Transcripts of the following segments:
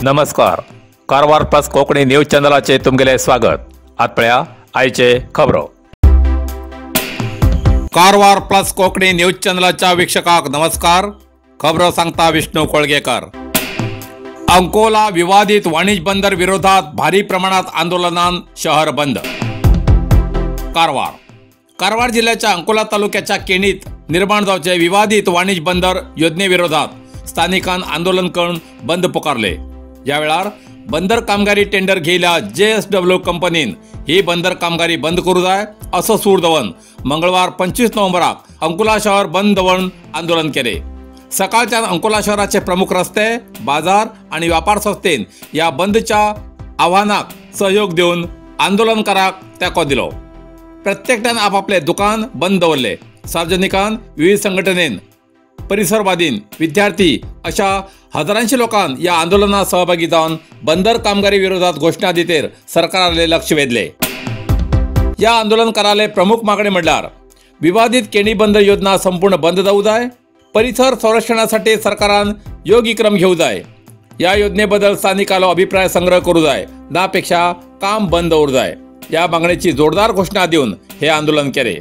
नमस्कार, Karwar plus Konkani news चॅनलाचे तुमगेले स्वागत. आत पळया आयचे खबरो. कारवार प्लस कोंकणी न्यूज चॅनलाच्या वीक्षकाक नमस्कार. खबरो सांगता विष्णू कोळगेकर. अंकोला विवादित वाणिज्य बंदर विरोधात भारी प्रमाणात आंदोलनान शहर बंद. कारवार कारवार जिल्ह्याच्या अंकोला तालुक्याच्या केणीत निर्माण जावचे विवादित वाणिज्य बंदर योजनेविरोधात स्थानिकांन आंदोलन करून बंद पुकारले. या वेळार बंदर कामगारी टेंडर घेयल्या JSW कंपनीन ही बंदर कामगारी बंद करू जाय असो सूर दवन मंगळवार 25 नोव्हेंबराक अंकोला शहर बंद दवरून आंदोलन केले. सकाळच्यान अंकोला शहराचे प्रमुख रस्ते, बाजार आणि व्यापार संस्थेन या बंदच्या आव्हानाक सहयोग देऊन आंदोलनकाराक तेंको दिलो. प्रत्येकट्यान आपापले दुकान बंद दवरले. सार्वजनिकान, विविध संघटनेन, परिसरवादीन, विद्यार्थी अशा हजारांशी लोकांन या आंदोलनात सहभागी जावन बंदर कामगारी विरोधात घोषणा दितेर सरकाराले लक्ष वेधले. या आंदोलनकाराले प्रमुख मागणी म्हणल्यार विवादित केणी बंदर योजना संपूर्ण बंद जाऊ जाय, परिसर संरक्षणासाठी सरकारान योग्य क्रम घेऊ जाय, या योजनेबद्दल स्थानिकालो अभिप्राय संग्रह करू जाय, नापेक्षा काम बंद दवरू जाय या मागणीची जोरदार घोषणा देऊन हे आंदोलन केले.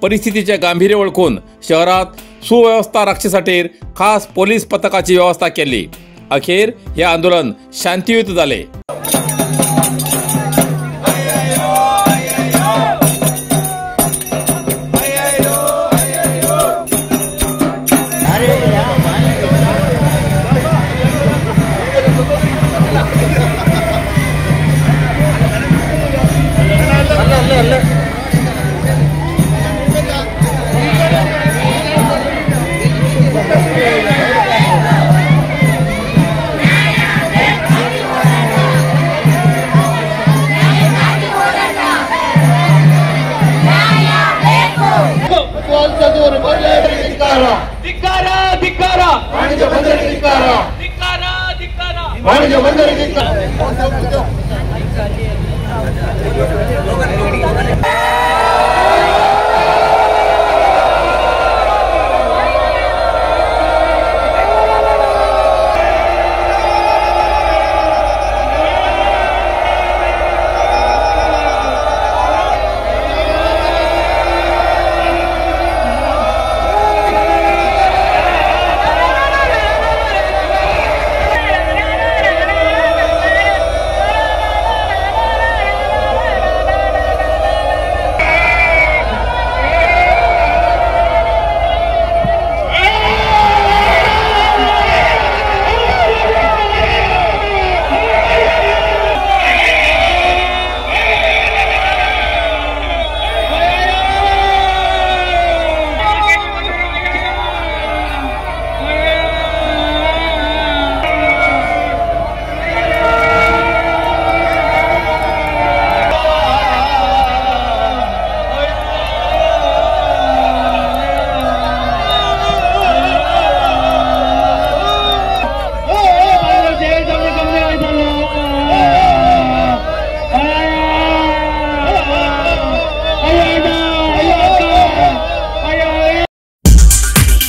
परिस्थितीचे गांभीर्य ओळखून शहरात सुव्यवस्था राखचेसाठी खास पोलीस पथकाची व्यवस्था केली. अखेर हे आंदोलन शांतियुत झाले.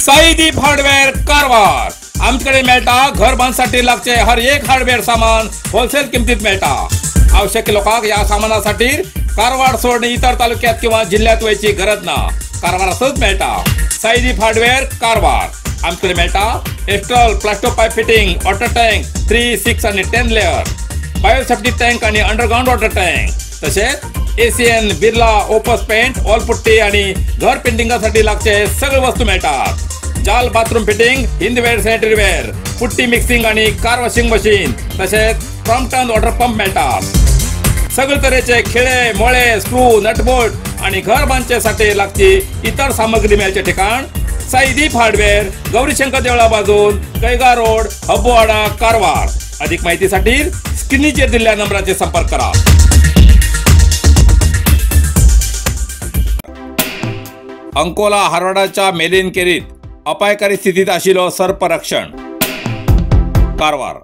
साईदीप हार्डवेअर कारवार. आमच्याकडे मेळटा घर बांधसाठी लागचे हर एक हार्डवेअर सामान होलसेल किमतीत मेळटा. आवश्यक लोकांक या सामानासाठी कारवार सोडून इतर तालुक्यात किंवा जिल्ह्यात वयची गरज ना, कारवारातच मेळटा. साईदीप हार्डवेअर कारवार. आमच्याकडे मेळटा astral plaster pipe fitting, water tank 3, 6 आणि 10 लेअर, बायोसेफ्टी टँक आणि अंडरग्राउंड वॉटर टँक, तसेच ACN, Birla Opus paint, wall putty आणि घर पेंटिंगासाठी लागचे सगळे वस्तू मेळटात. जाल bathroom fitting, Hindware sanitary ware, putty mixing आणि कार वॉशिंग मशीन, तसेच क्रॉम्प्टन वॉटर पंप मेळटात. सगळे तरेचे खिळे, मोळे, स्क्रू, नटबोल्ट आणि घर बांधचेसाठी लागची इतर सामग्री मेळचे ठिकाण साईदीप हार्डवेअर, गौरीशंकर देवळा बाजून, कैगा रोड, हब्बोवाडा, कारवार. अधिक माहितीसाठी स्क्रीनीचेर दिल्ल्या नंबराचेर संपर्क करा. अंकोला हारवाडाच्या मेलीन केरीत अपायकारी स्थितीत आशिल्लो सर्परक्षण. कारवार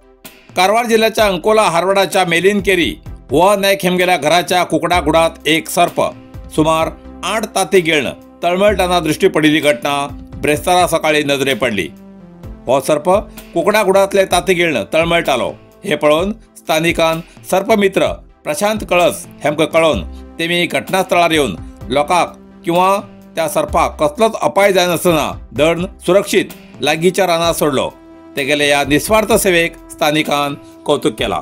कारवार जिल्ह्याच्या अंकोला हारवाडाच्या मेलीन केरी व नायक हेमगेल्या घराच्या कुकडागुडात एक सर्प सुमार 8 ताती गिळण तळमळटाना दृष्टी पडिल्ली घटना ब्रेस्तारा सकाळी नजरे पडली. हो सर्प कुकडागुडातले ताती गिळण तळमळटालो. हे पळोवन स्थानिकान सर्पमित्र प्रशांत कळस हेमकां कळोवन तेमी घटनास्थळार येवन लोकांक किंवा त्या सर्पाक कसलोच अपाय जायनासतना धरण सुरक्षीत लागींच्या रानांत सोडलो. तेगेले ह्या निस्वार्थ सेवेक स्थानिकान कौतुक केला.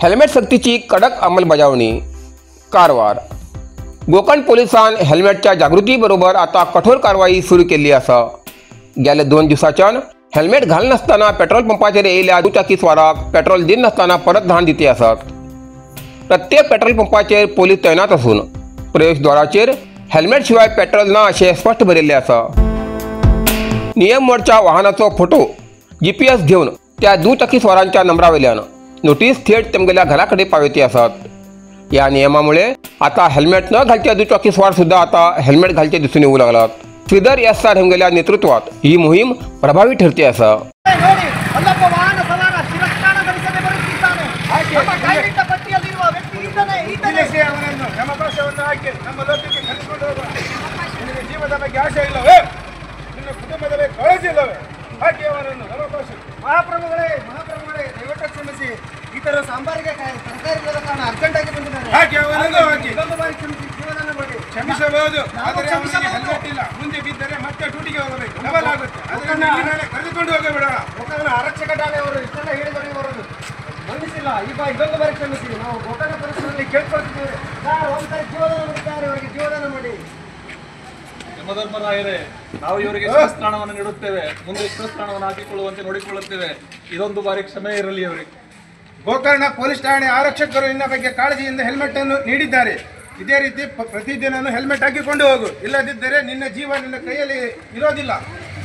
हेल्मेट सक्तीची कडक अंमलबजावणी. कारवार गोकर्ण पोलिसान हेल्मेटच्या जागृती बरोबर आता कठोर कारवाई सुरू केल्ली आसा. गेल्या 2 दिवसाच्यान हेल्मेट घालनासतना पेट्रोल पंपाचेर येयल्या दुचाकी स्वाराक पेट्रोल दिनासतना परत धाण दिती आसात. प्रत्येक पेट्रोल पंपाचेर पोलीस तैनात आसून प्रवेशद्वाराचेर हेल्मेट शिवाय पेट्रोल ना अशें स्पश्ट बरयल्लें आसा. नियम मोडच्या वाहनाचो फोटो GPS घेवन त्या दुचाकी स्वारांच्या नंबरावेल्यान नोटीस थेट तेमगेल्या घरा कडेन पावयती आसात. ह्या नियमामुळे आता हेल्मेट न घालच्या दुचाकी स्वार सुद्धा आता हेल्मेट घालचे दिसून येऊ लागलात. श्रीधर एस आर हेमगेल्या नेतृत्वात ही मोहीम प्रभावी ठरते आसा. ಮಹಾಪ್ರಭುಗಳೇ ಮಹಾಪ್ರಭುಗಳೇ ದಯವಿಟ್ಟು ಕ್ಷಮಿಸಿ. ಈ ತರ ಸಾಂಬಾರಿಗೆ ತರಕಾರಿ ಇಲ್ಲದ ಕಾರಣ ಅರ್ಜೆಂಟ್ ಆಗಿ ಬಂದಿದ್ದಾರೆ. ಇನ್ನೊಂದು ಬಾರಿ ಕ್ಷಮಿಸಿ, ಜೀವದಾನ ಮಾಡಿ. ಕ್ಷಮಿಸಬಹುದು, ಆದರೆ ಅವನಿಗೆ ಹೆಲ್ಮೆಟ್ ಇಲ್ಲ. ಮುಂದೆ ಬಿದ್ದರೆ ಮತ್ತೆ ಡ್ಯೂಟಿಗೆ ಹೋಗಬೇಕು, ಡಬಲ್ ಆಗುತ್ತೆ. ಅದರಿಂದ ಕರೆದುಕೊಂಡು ಹೋಗಬೇಡ. ಗೋಕರ್ಣ ಆರಕ್ಷಕ ಠಾಣೆಯವರು ಇಷ್ಟೆಲ್ಲ ಹೇಳಿದರು, ಇವರು ಮನ್ನಿಸಿಲ್ಲ. ಈಗ ಇದೊಂದು ಬಾರಿ ಕ್ಷಮಿಸಿ. ನಾವು ಗೋಕರ್ಣ ಪರಿಸರದಲ್ಲಿ ಕೇಳ್ಕೊಳ್ತಿದ್ದೇವೆ ಸರ್, ಒಂದ್ಸಾರಿ ಜೀವದಾನ ಮಾಡ್ತಾರೆ, ಇವರಿಗೆ ಜೀವದಾನ ಮಾಡಿ. ಯಮಧರ್ಮರಾಯರೇ, ನಾವು ಇವರಿಗೆ ಶಿರಸ್ತ್ರಾಣವನ್ನು ನೀಡುತ್ತೇವೆ, ಮುಂದೆ ಶಿರಸ್ತ್ರಾಣವನ್ನು ಹಾಕಿಕೊಳ್ಳುವಂತೆ ನೋಡಿಕೊಳ್ಳುತ್ತೇವೆ. ಇದೊಂದು ಬಾರಿ ಕ್ಷಮೆ ಇರಲಿ ಅವರಿಗೆ. ಗೋಕರ್ಣ ಪೊಲೀಸ್ ಠಾಣೆ ಆರಕ್ಷಕರು ನಿನ್ನ ಬಗ್ಗೆ ಕಾಳಜಿಯಿಂದ ಹೆಲ್ಮೆಟ್ ಅನ್ನು ನೀಡಿದ್ದಾರೆ. ಇದೇ ರೀತಿ ಪ್ರತಿದಿನ ಹೆಲ್ಮೆಟ್ ಹಾಕಿಕೊಂಡು ಹೋಗು, ಇಲ್ಲದಿದ್ದರೆ ನಿನ್ನ ಜೀವ ನಿನ್ನ ಕೈಯಲ್ಲಿ ಇರೋದಿಲ್ಲ,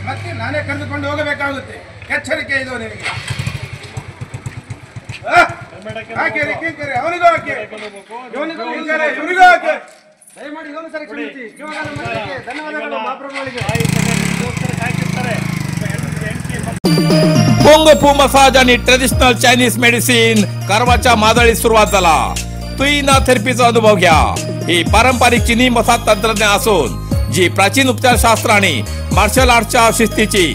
ಮತ್ತೆ ನಾನೇ ಕರೆದುಕೊಂಡು ಹೋಗಬೇಕಾಗುತ್ತೆ. ಎಚ್ಚರಿಕೆ ಇದು ನಿನಗೆ. ಹಾಕಿ ಅವನಿಗೂ ಹಾಕಿ, ಇವನಿಗೂ ಹಾಕಿ. ದಯಮಾಡಿ ಇದೊಂದು ಸಾರಿ ಕ್ಷಮಿಸಿ, ಜೀವದಾನ ಮಾಡಲಿಕ್ಕೆ ಧನ್ಯವಾದಗಳು ಮಹಾಪ್ರಭುಗಳಿಗೆ. कुंग फू मसाज आणि ट्रेडिशनल चायनीज मेडिसिन कारवारच्या मादळीत सुरुवात झाला. तुईना थेरपीचा अनुभव घ्या. ही पारंपरिक चीनी मसाज तंत्रज्ञान असून जी प्राचीन उपचारशास्त्र आणि मार्शल आर्टच्या शिस्तीची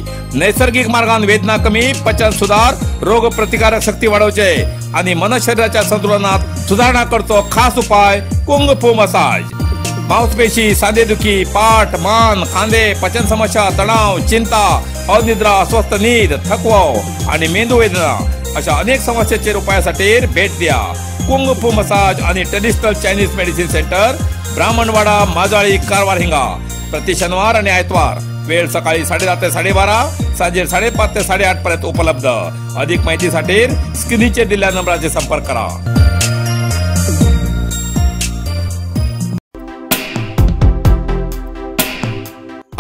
नैसर्गिक मार्गान वेदना कमी, पचन सुधार, रोग प्रतिकारक शक्ती वाढवचे आणि मन शरीराच्या संतुलनात सुधारणा करतो खास उपाय कुंग फू मसाज. मांसपेशी, सांधेदुखी, पाठ, मान, खांदे, पचन समस्या, तणाव, चिंता, अनिद्रा, अस्वस्थ नीद, थकवा आणि मेंदू वेदना अशा अनेक समस्यांचेर उपायासाठी भेट द्या. कुंग फू मसाज आणि traditional Chinese medicine centre, Brahmanwada, Majali, Karwar हिंगा. प्रति शनिवार आणि आयतवार वेळ सकाळी 10:30 ते 12:30, सांजे 5:30 ते 8:30 पर्यंत उपलब्ध. अधिक माहितीसाठी स्क्रीनचेर दिलेल्या नंबराचे संपर्क करा.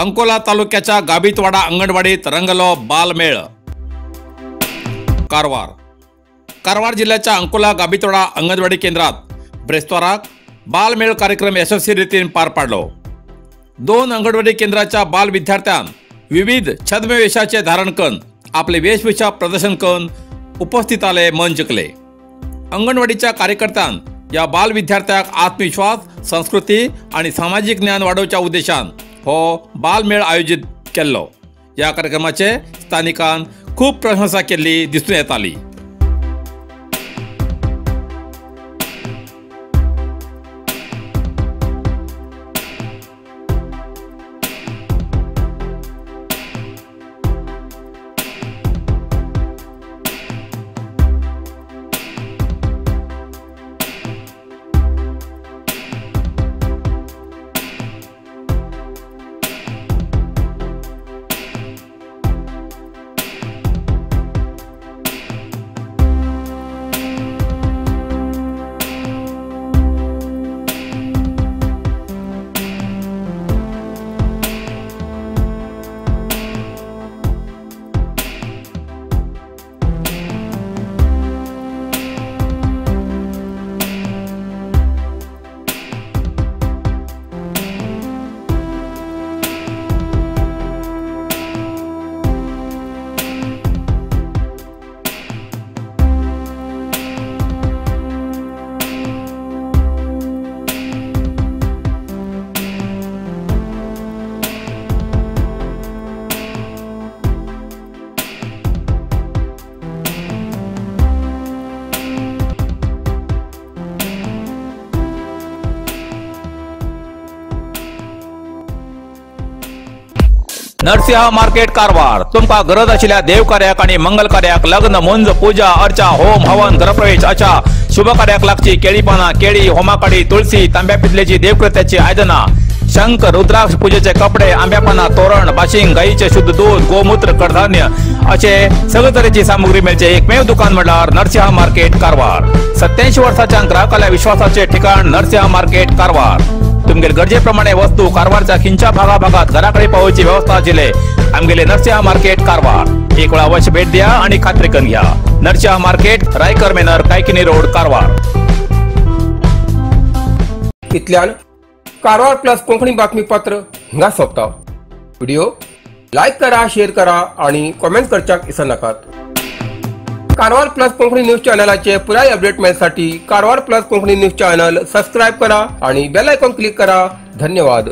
अंकोला तालुक्याच्या गाबीतवाडा अंगणवाडीत रंगलो बालमेळ. कारवार कारवार जिल्ह्याच्या अंकोला गाबीतवाडा अंगणवाडी केंद्रात ब्रेस्ताराक बालमेळ कार्यक्रम यशस्वी रितीन पार पाडलो. 2 अंगणवाडी केंद्राच्या बाल विद्यार्थ्यां विविध छद्मवेशाचे धारण करून आपले वेशभूषा प्रदर्शन करून उपस्थिताले मन जिखले. अंगणवाडीच्या कार्यकर्त्यां या बाल विद्यार्थ्यांक आत्मविश्वास, संस्कृती आणि सामाजिक ज्ञान वाडोवच्या उद्देशान हो बालमेळ आयोजित केल्लो. या कार्यक्रमाचे स्थानिकांन खूब प्रशंसा केल्ली दिसून येताली. नरसिंह मार्केट कारवार तुमका गरज आशिल्ल्या देवकार्याक आनी मंगल कार्याक, लग्न, मुंज, पूजा अर्चा, होम हवन, गृहप्रवेश अशा शुभ कार्याक लागची केळी पानां, केळी, होमाकाडी, तुळसी, तांब्या पितलेची देवकृत्याची आयदनां, शंख, रुद्राक्ष, पूजेचे कपडे, आंब्या पानां, तोरण, बाशिंग, गायीचे शुद्ध दूध, गोमूत्र, कडधान्य असे सगळे तरेची सामुग्री मेळचे एकमेव दुकान म्हळ्यार नरसिंह मार्केट कारवार. 87 वर्साच्या ग्राहकाल्या विश्वासाचे ठिकाण नरसिंह मार्केट कारवार. तुमगेर गरजेप्रमाणे वस्तू कारवारच्या खिंच्या भागाभागात घराकडे पावोवची व्यवस्था आशिल्ले आमगेले नरसिंह मार्केट कारवार. एक वेळा अवश्य भेट द्या आणि खात्री करून घ्या. Narasimha market, Raikar manor, Kaikini road, Karwar. इतल्यान कारवार प्लस कोंकणी बातमीपत्र हिंगा सोंपता. व्हिडिओ लायक करा, शेअर करा आणि कॉमेंट करच्याक विसरनाकात. कारवार प्लस कोंकणी न्यूज चॅनलाचे पुराय update मेळसाठी Karwar plus Konkani news channel subscribe करा आणि बेल आयकॉन क्लिक करा. धन्यवाद.